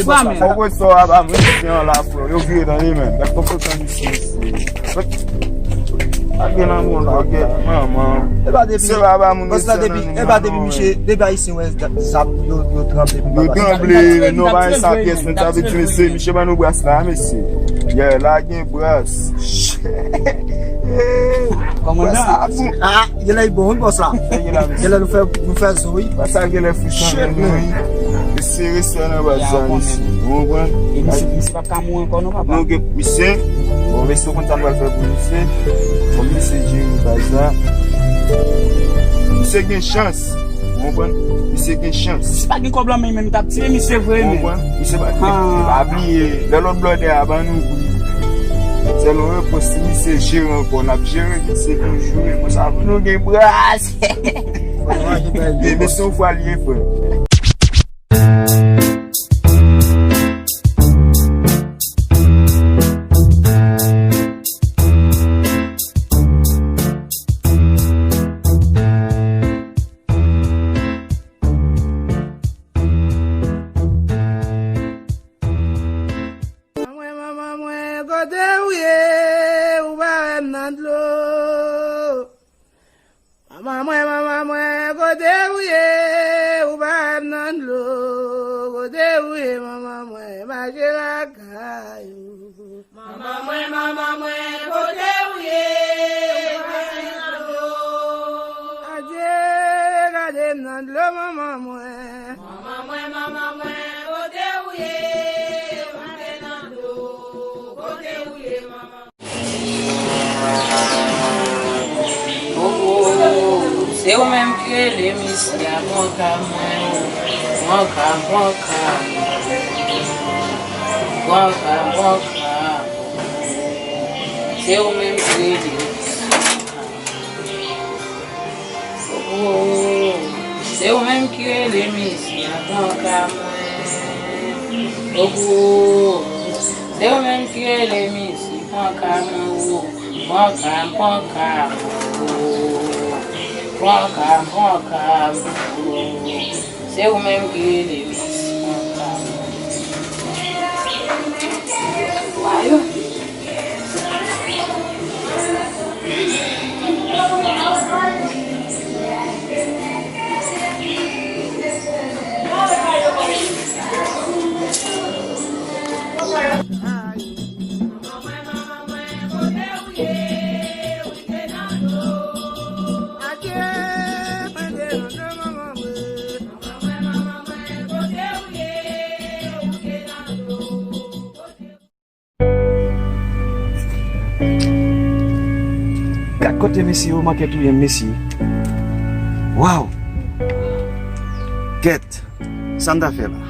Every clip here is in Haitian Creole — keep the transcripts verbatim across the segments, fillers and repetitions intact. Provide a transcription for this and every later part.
Fò w konn sa w ap ap misye an la, frè. Yo vire nan li menm. Gad konpòtman misye. Ak gen lanmou la, ok. Manman. E pa depi se la ba moun. Bòs la, depi, e pa depi misye, depi ayisyen wè zam yo, yo tranble pou yo tranble, non, ba sa pyès, men sa vle di, mesye, misye ban nou bras la, mesye. Yeah, la gen bras. Kòmandan. Ah, genlè li bon, wi, bòs la. Genlè nou fè, nou fè zo, wi. Bras la genlè fou chanmen nou, wi. Mesye, respè nan baz la, mesye. Ou konprann? E misye, misye p ap ka mouri ankò, non, papa. Nou gen misye. Bon, mesye, ou konn sa nou pral fè pou misye. Bon, misye jere baz la. Misye gen chans. Ou konprann? Misye gen chans. Si pa gen kòb lan men, men m t ap tiye misye vre, men. Ou konprann? Misye pa gen. Ah. Pa bliye, lè lòt blòdè a ban nou pri. Sèl yon repons, si misye jere ankò, n ap jere misye toujou, men konsa pou nou gen bras. Men, men se yon fwa l ye, frè. Manman mwen, manman mwen, kote ou ye? Ou parèt nan dlo. Manman mwen, manman mwen, kote ou ye? Ou parèt nan dlo. Kote ou ye, manman mwen? Mache lakay ou. Manman mwen, manman mwen, kote ou ye? Ou parèt nan dlo. Adye, gade m nan dlo, manman mwen. Manman mwen, manman mwen, kote ou ye? Ou parèt nan dlo. Kote ou ye, manman? Oh, oh, oh, se ou menm ki rele misye a, pran ka mwen, pran ka, pran ka, pran ka, pran ka. Se ou menm ki rele misye a, pran ka mwen. Oh, oh, oh, se ou menm ki rele misye a, pran ka mwen. Oh, oh, oh, se ou menm ki rele misye, pran ka mwen, oh. Pran ka m, pran ka m, oh. Pran ka m, pran ka m, oh. Se ou menm ki rele misye, pran ka mwen. Gad kote mesye yo manke touye m, mesye. Waw! Kèt, sa m ta fè la?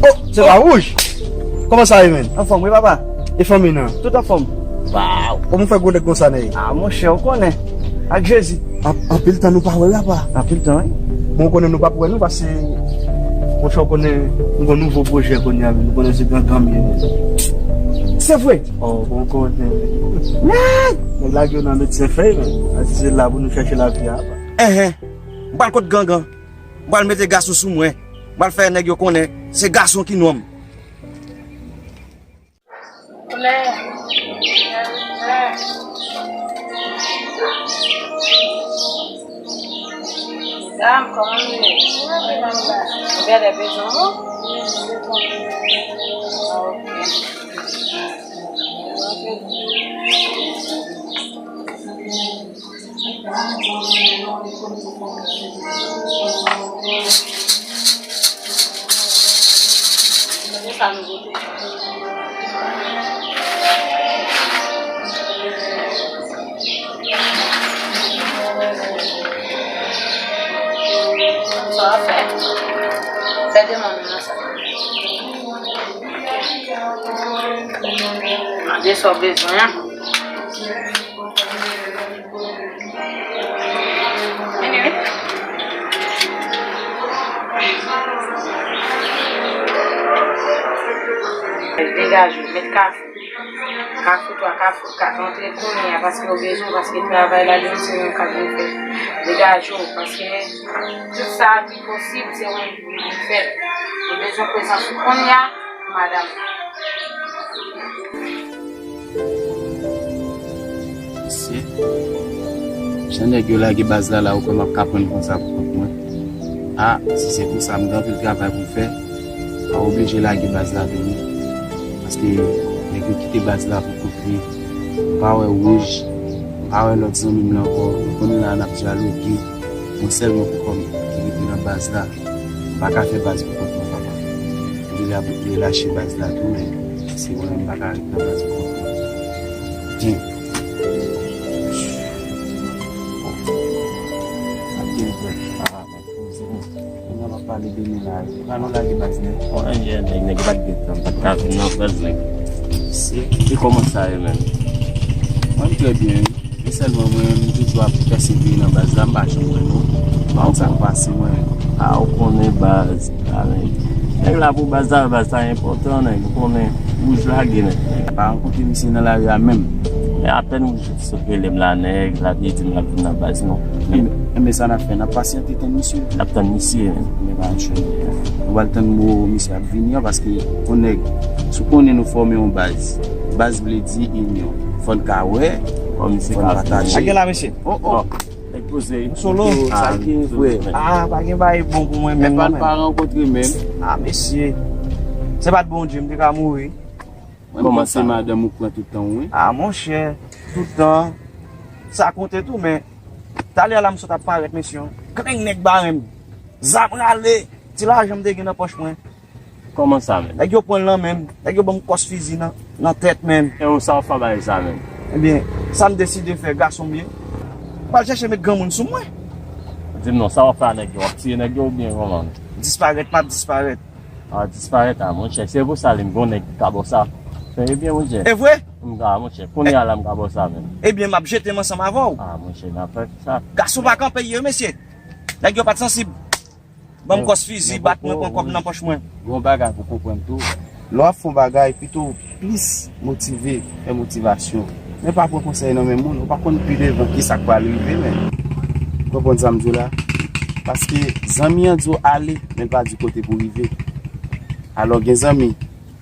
Oh, se pa wouj? Kòman sa ye, menn? Anfòm, wi, papa. E fanmi nan? Tout anfòm. Waw! Kòman w fè gwo nèg konsa, nèg? Ah, monchè, ou konnen. Ak Jezi. An-, anpil tan nou pa wè, papa. Anpil tan, wi. Bon, ou konnen nou p ap wè nou, paske, monchè, ou konnen, nou gon nouvo pwojè kounye a, men nou konnen se gangan m ye, men. Se vre? Oh, bon, ou konnen. Nèg lage yo nan medsen fèy, men. Asi se la pou nou chèche lavi a, papa. Enhen. M pral kot gangan. M pral mete gason sou mwen. M pral fè nèg yo konnen se gason ki nonm. Dam, kòman nou ye? Ou genlè bezwen mwen? Ah, ok. Sa w ap fè? Fè demann ou nan sa. Mande sa w bezwen an. Vini wi. Degaje w, met kafou. Kafou twa, kafou kat, antre kounye a, paske yo bezwen w, paske travay la, li menm se menm k ap vin fè. Degaje w, paske tout sa ki posib, se ou menm ki vin fè. Yo bezwen prezans ou kounye a, madanm. Mesye, jan nèg yo lage baz la la, ou kwè m ap ka pran konsa pou kont mwen? A, si se konsa, m gen anpil travay pou m fè. M pa oblije lage baz la vini. Paske nèg yo kite baz la pou kont li. M pa wè Wouj, m pa wè lòt zanmi m lan ankò. M konnen la n ap dyaloge. Mwen sèlman pou kò m ki rete nan baz la. M pa ka fè baz pou kont mwen, papa. M te vle ap relache baz la tou, men se mwen menm m pa ka ret nan baz pou kont mwen. Dyen. Sa te vre, papa, men pou di nou, kounye a m ap pale de nou la. Pa nou lage baz nèt. Mwen, jè nèg, nèg pa t gen tan, m pa t ka vin nan baz nèg. Se, e kòman sa ye menm? Mwen, m trè byen, wi. Men sèlman mwen, m toujou ap pèsevere nan baz la, m pa janm wè nou. Pa konn sa k pase mwen. A, ou konnen baz, a, nèg. Nèg la pou baz la, baz la enpòtan, nèg. Ou konnen, Wouj lage, nèg. M pa rankontre misye nan lari a menm. Men apèn Wouj sot rele m la, nèg, l ap di m l ap vin nan baz nou. Enben, enben sa n ap fè, n ap pasyante tann misye. N ap tann misye, menm. Men pa yon chòt. Nou pral tann mo misye ap vini an, paske yon nèg, si w konnen nou fòme yon baz. Baz vle di inyon. Fò n ka wè, fò n pataje. Sa gen la, mesye? Oh, oh. Nèg poze. M solo. Sa gen, frè. Ah, pa gen bagay bon pou mwen menm, non, menm. Epa n pa rankontre menm. Ah, mesye. Se pa t Bondye, m te ka mouri. Mwen panse madanm ou pran tout tan w, wi. Ah, monchè, tout tan. Sa konte tou, men talè a la m sot ap parèt, mesye. Grenn nèg bare m. Zam rale. Ti lajan m te gen nan pòch mwen. Kòman sa menm? Nèg yo pran l nan men m. Nèg yo ban m kòs fizi nan, nan tèt menm. E ou sa w ap fè bagay sa menm? Ebyen, sa m deside fè, gason m ye. M pral chèche met granmoun sou mwen. Di m non, sa w ap fè a nèg yo? W ap tiye nèg yo oubyen kòman? Disparèt, m ap disparèt. A, disparèt a, monchè. Se pou sa li m gon nèg ki ka ba w sa. Fè e byen, monchè. E vre? M ka, monchè. Kounye a la m ka ba w sa menm. Ebyen, m ap jete m ansanm avè w. A, monchè, n ap fè sa. Gason pa kanpe ye, mesye. Nèg yo pa t sansib. Ban m kòs fizi, bat mwen, pran kòb nan pòch mwen. Gon bagay pou konprann tou. Lè w ap fè yon bagay, pito w plis motive, fè motivasyon. Men pa pran konsèy nan men moun, ou pa konn pi devan kisa k pral rive, men. Ou konprann sa m di w la? Paske zanmi an di w ale, men l pa di w kote pou w rive. Alò, gen zanmi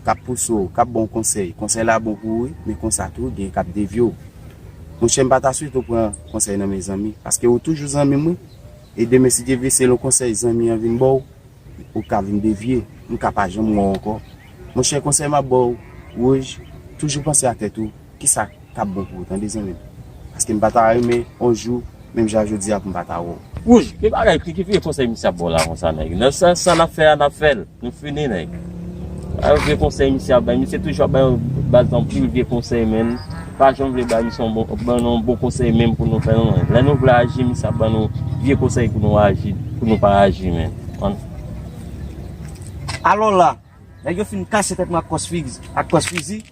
k ap pouse w, k ap ba w konsèy. Konsèy la bon pou ou, wi, men konsa tou, gen k ap devye w. Monchè, m pa ta swete w pran konsèy nan men zanmi, paske ou toujou zanmi m, wi. E demen, si Dye vle, selon konsèy zanmi an vin ba w, ou ka vin devye, m ka pa janm wè w ankò. Monchè, konsèy m ap ba w, Wouj, toujou panse a tèt ou, kisa k ap bon pou ou, tande, zanmi m? Paske m pa ta renmen, yon jou, menm jan jodi a, pou m pa ta wè w. Wouj, ki bagay, ki, ki vye konsèy misye ap ba w la konsa, nèg? Nan sa, sa n ap fè a, n ap fè l. Nou fini, nèg. A, vye konsèy misye ap bay. Misye toujou ap bay baz anpil vye konsèy, menm. Pa janm vle bay misye yon bon, ban nou yon bon konsèy menm pou nou fè, non, menm. Lè nou vle aji, misye ap ban nou vye konsèy pou nou aji, pou nou pa aji, menm. Ann. Alò la, nèg yo fin kase tèt mwen ak kòs fizi, ak kòs fizi.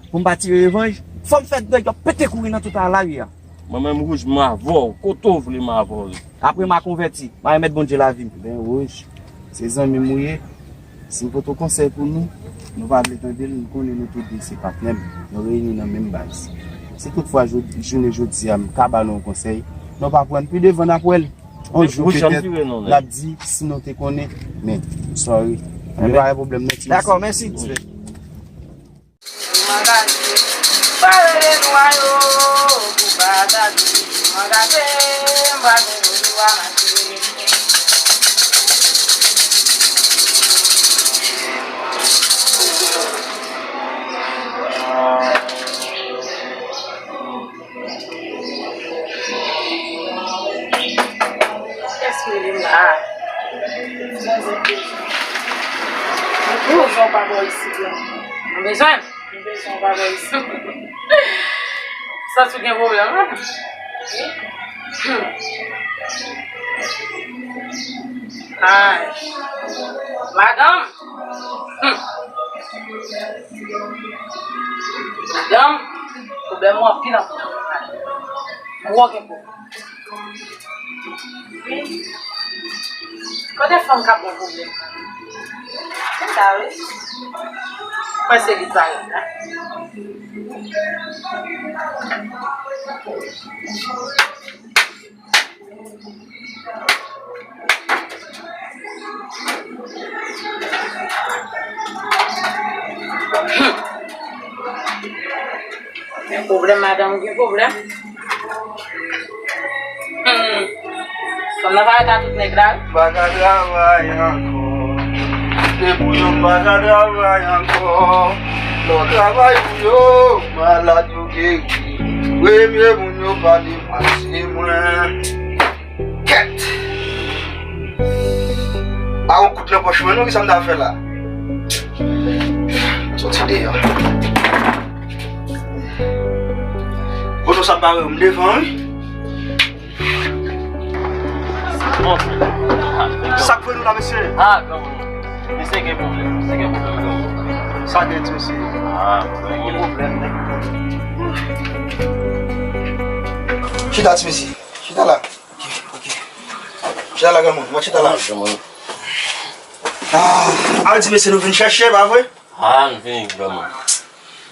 Pou m pa tire revanj, fò m fè nèg yo pete kouri nan tout lari a. Mwen menm, Wouj, m avè w. Kote w vle, m avè w. Apre m a konvèti, m a remèt Bondye lavi m. Ben, Wouj, se zanmi m ou ye. Si m pote w konsèy pou nou, nou pa vle tande l, m konnen nou tou de se patnè m. Nou reyini nan menm baz. Si toutfwa jodi, jounen jodi a, m ka ba nou yon konsèy, nou pa pran l, pi devan n ap wè l. Yon jou petèt, n ap di si nou te konnen. Men, sorry. Men pa gen pwoblèm, non, ti mesye. Dakò, mèsi. M angaje, pa rele nwa yo pou batay. M angaje, m pa gen lwa mache. Kiyès ki rele m la a? Mwen bezwen w pa bò isit la. Mwen bezwen? Mwen bezwen w pa bò isit. Santi w gen pwoblèm, wi. Hmm. Ay. Madanm. Hmm. Madanm, pwoblèm ou anpil, anpil, anpil. Gwo gen pwoblèm. Wi. Kote fanm k ap ban pwoblèm? Se sa, wi. Mwen se li sa yo la. Gen pwoblèm, madanm, gen pwoblèm. Hmm. Fanm nan pa rete a tout nèg la, wi. M pa ka travay ankò. Se pou yo m pa ka travay ankò. Lè w travay pou yo, malad yo geri. Premye moun yo pale mal se mwen. Kèt! Pa yon kout nan pòch mwen non, kisa m ta fè la? Sòti deyò. Bon, non, sa m pa wè, m devan, wi. Sa k fè nou la, mesye? Ah, granmoun. Mesye gen pwoblèm. Mesye gen pwoblèm, granmoun. Sa gen ti mesye? Ah, gen pwoblèm, nèg. Chita, ti mesye. Chita la. Ok, ok. Chita la, granmoun. Mwen chita la. Ah, granmoun. Ah, al di mesye nou vin chèche, pa vre? Ah, nou vini, granmoun.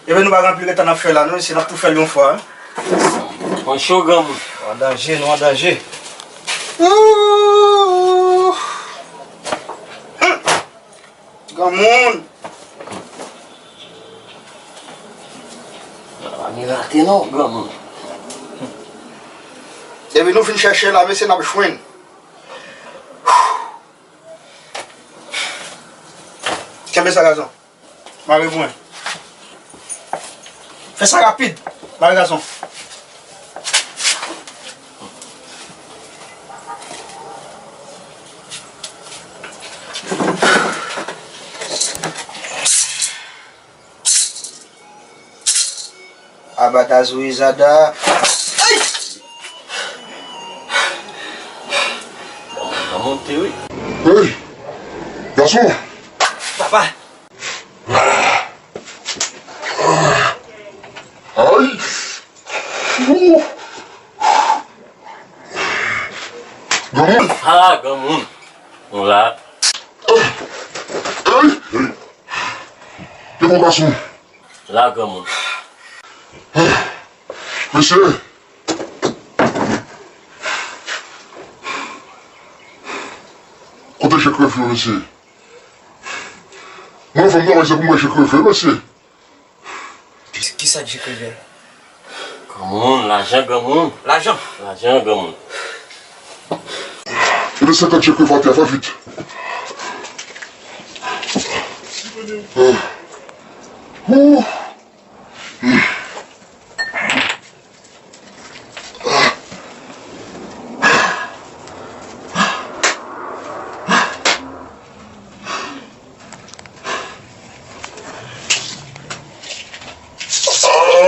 Ebyen, nou pa gen anpil tan n ap fè la, non, se n ap tou fè l yon fwa, wi. Mwen cho, granmoun. Nou an danje, nou an danje. Ouh! Granmoun! Pa gen rate non, granmoun. Depi nou fin chèche la, mesye, n ap jwenn. Kenbe sa, gazon. Mare pou mwen. Fè sa rapid. Mare gazon. Abada Zoe Zada. Ay! Nan monte, wi. Hey! Gason! Papa! Ay! Ouh! Granmoun! Ah, granmoun! Nou la. Hey! Hey! Ke bon gason! La, granmoun. Mesye! Kote je kreve yo, mesye? Mwen, fò m travay, se pou mwen je kreve, mesye. Ki, kisa k je kreve? Granmoun, lajan, granmoun. Lajan? Lajan, granmoun. Mete senkant je kreve atè, fè vit. Ah. Ouh.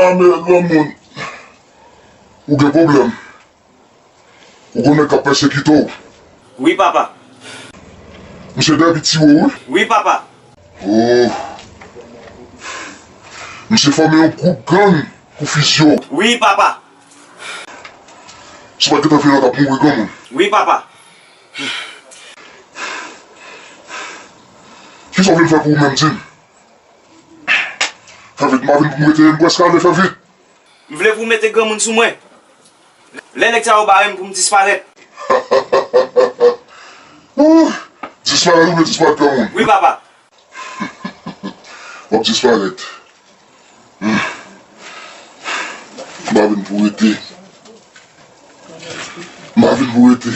Ah, men granmoun, ou gen pwoblèm. Ou konnen k ap pèsekite w. Wi, papa. Misye dèyè piti w, wi. Wi, papa. Oh. Misye fòme yon gwoup gang pou fizye w. Wi, papa. Si w pa t gentan fè l, w t ap mouri granmoun. Wi, papa. Kisa w vin fè pou ou menm, di m? Fè vit, m a vin pou m rete, m prèske ale, fè vit. M vle pou w mete granmoun sou mwen. Lè nèg sa yo bare m pou m disparèt. Ouh, disparèt ou vle disparèt granmoun? Wi, papa. W ap disparèt. M a vin pou rete. M a vin pou rete.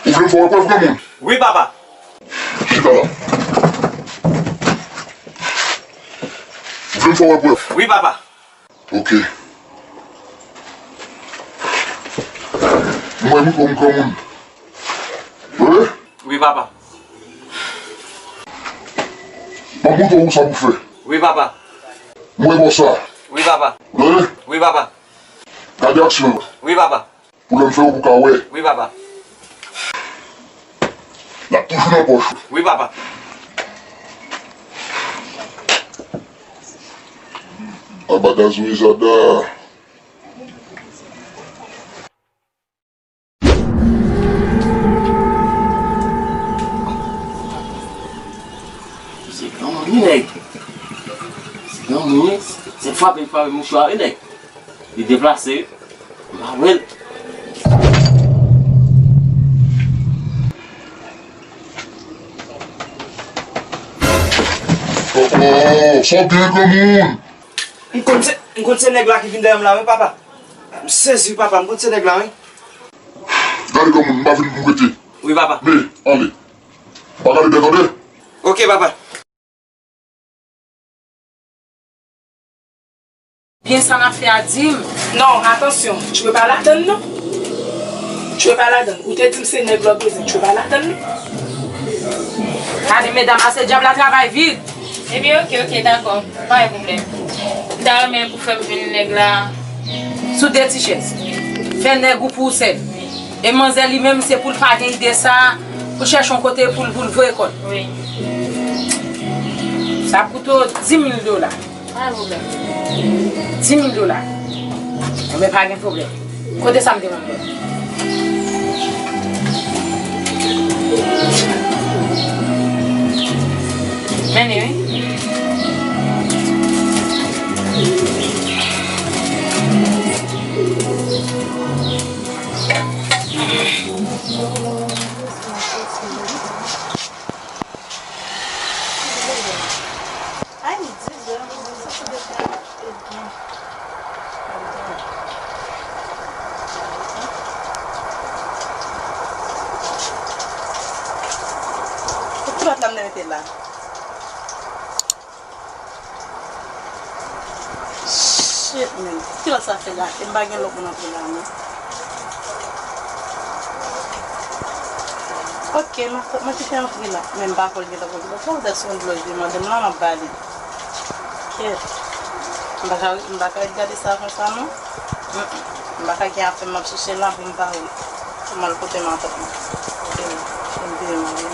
Ou vle m fè w wè prèv, granmoun? Wi, papa. Chita la. Ou vle m fè w wè prèv? Wi, papa. Ok. Mwen, mwen, kòm granmoun. Wi? Wi, papa. M ap montre w sa pou fè. Wi, papa. Mwen, bon sa. Wi, papa. Wi? Wi, papa. Gade aksyon an. Wi, papa. Pou lè m fè yo pou ka wè. Wi, papa. L ap toujou nan pòch ou. Wi, papa. Aba gaz wi Jada. Se granmoun wi nèg. Se granmoun wi. Se frape frape mouchwa wi nèg. Li deplase wi. M pa wè l. Oh, oh, sa w gen granmoun? M konn se, m konn se nèg la ki vin dèyè m la wi papa. M sezi wi papa, m konn se nèg la wi. Gade granmoun, m pa vin pou m rete. Wi papa. Men, ale. Pa gade dèyè tande. Oke papa. Byen sa n ap fè a di m. Non, atansyon, tchwe pa ladann non. Tchwe pa ladann. Ou te di m se nèg la w bezwen, tchwe pa ladann non. Gade medam, ase dyab la travay vit. Ebyen, oke, oke, dakò. Pa gen pwoblèm. M ta renmen pou fè m jwenn nèg la. Sou de ti chèz. Fè nèg ou pou ou sèl. E manzè li menm, se pou l pa gen ide sa, pou l chèche yon kote pou l, pou l voye kò l. Wi. Sa ap koute w di mil dola. Pa gen pwoblèm. Di mil dola. Enben, pa gen pwoblèm. Kote sa m te mande w? Mennen wi. Ay, m di, granmoun, sa se de fè a mache byen. Pou kilòt la m te mete la? Shit, man. Kilòt sa fè gate? M pa gen lòt moun antre la, non. Ok, mwen, mwen kite antre la. Men m pa kwè l gentan pran kilòt la. Poutèt se yon dlo l te mande m la, m ap ba li. Kèt. M pa ka, m pa ka ret gade sa konsa, non. Mm, mm. M pa ka gen afè m ap chèche la pou m pa wè. Pou m al kote matant mwen. Ok, m te mande.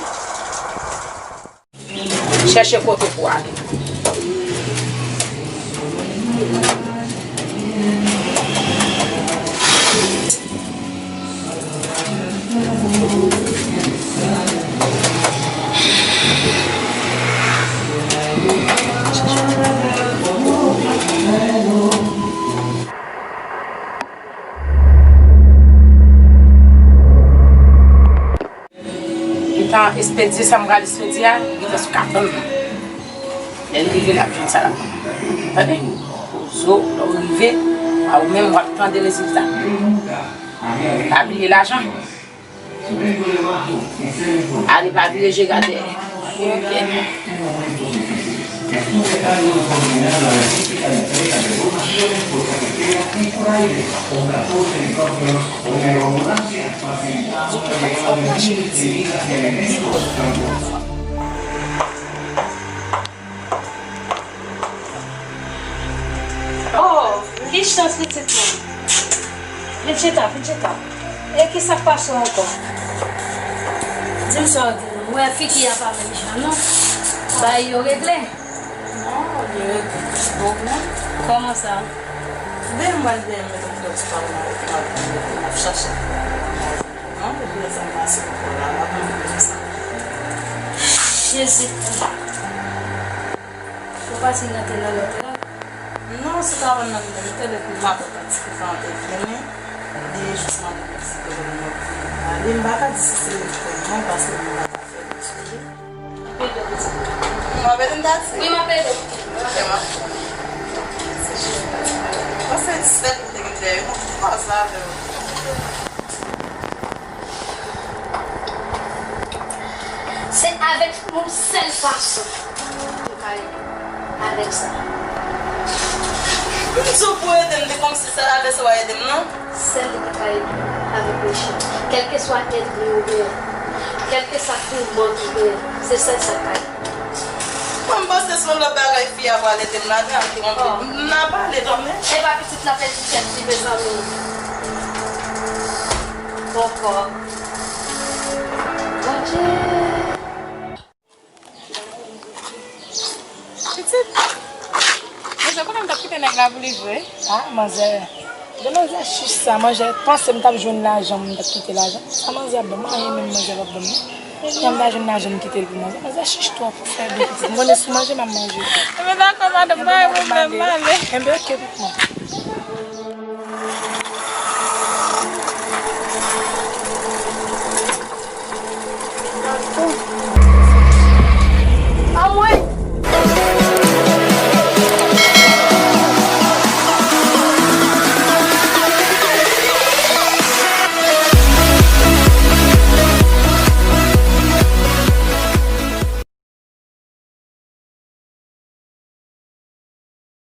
Chèche kote pou ale. Gentan espedye sa m pral espedye a, gentan sou ka tann mwen. Lè l rive, l ap jwenn sa l ap jwenn. Tande? Poze w, lè w rive, a ou menm w ap tande rezilta. Pa bliye lajan. Ale, pa vire je gade. Ok. Oh, ki chans pitit mwen. Vin chita, vin chita. E ki sa k pase w ankò? Di m sa w gen non. M wè figi a pa menm jan non. Bagay yo regle? Non, li regle. Bon, non. Kòman sa? Byen, m pral byen, m mete m fè ti pale avèk madanm mwen, m ap chache. Non, depi lè sa m pase ankò la, m ap mande sa. Jezi. Ou pati nan te nan lòt la? Non, se pa nan m te lè pou matant Anti Kouvan an te vini. Li jis mande m si te vle mwen pou ale. M pa ka di si se li k fè l non, paske m pa ka fè l eksplike. M ap ede w, pitit mwen. M ap ede m, tati. Wi, m ap ede w. Ok, m ap fè. Mwen satisfèt m te gen dèyè. Mwen kontan sa avè w. Se avèk yon sèl fason m ka ede w. Avèk sa. M di w pou ede m, se kòmsi sèl avèk sa w a ede m, non? Sèl li ki ka ede w avèk Richard. Kèlkeswa ènmi ou genyen, kèlkeswa toulmant ou genyen, se sèl sa k ka ede w. Mwen, m panse se yon lòt bagay fi a pral ede m ladan, ki wonte. Oh. M nan pale kanmenm. Epa pitit la pèdi tèt li, mezanmi. Bòkò. Bondye. Pitit. Sa konnen m t ap kite nèg la pou li vre. Ah, manzè. Gen manzè chich sa, manzè panse m t ap jwenn lajan, m t ap kite lajan. Sa manzè ap ban m, anyen menm manzè p ap ban m, non. Kounya m ta jwenn lajan, m kite l pou manzè. Manzè chich twòp, fè byen pitit. M konnen si w manje, m ap manje. Enben dakò, madanm, bay mwen menm, m ale. Enben, oke, pitit mwen.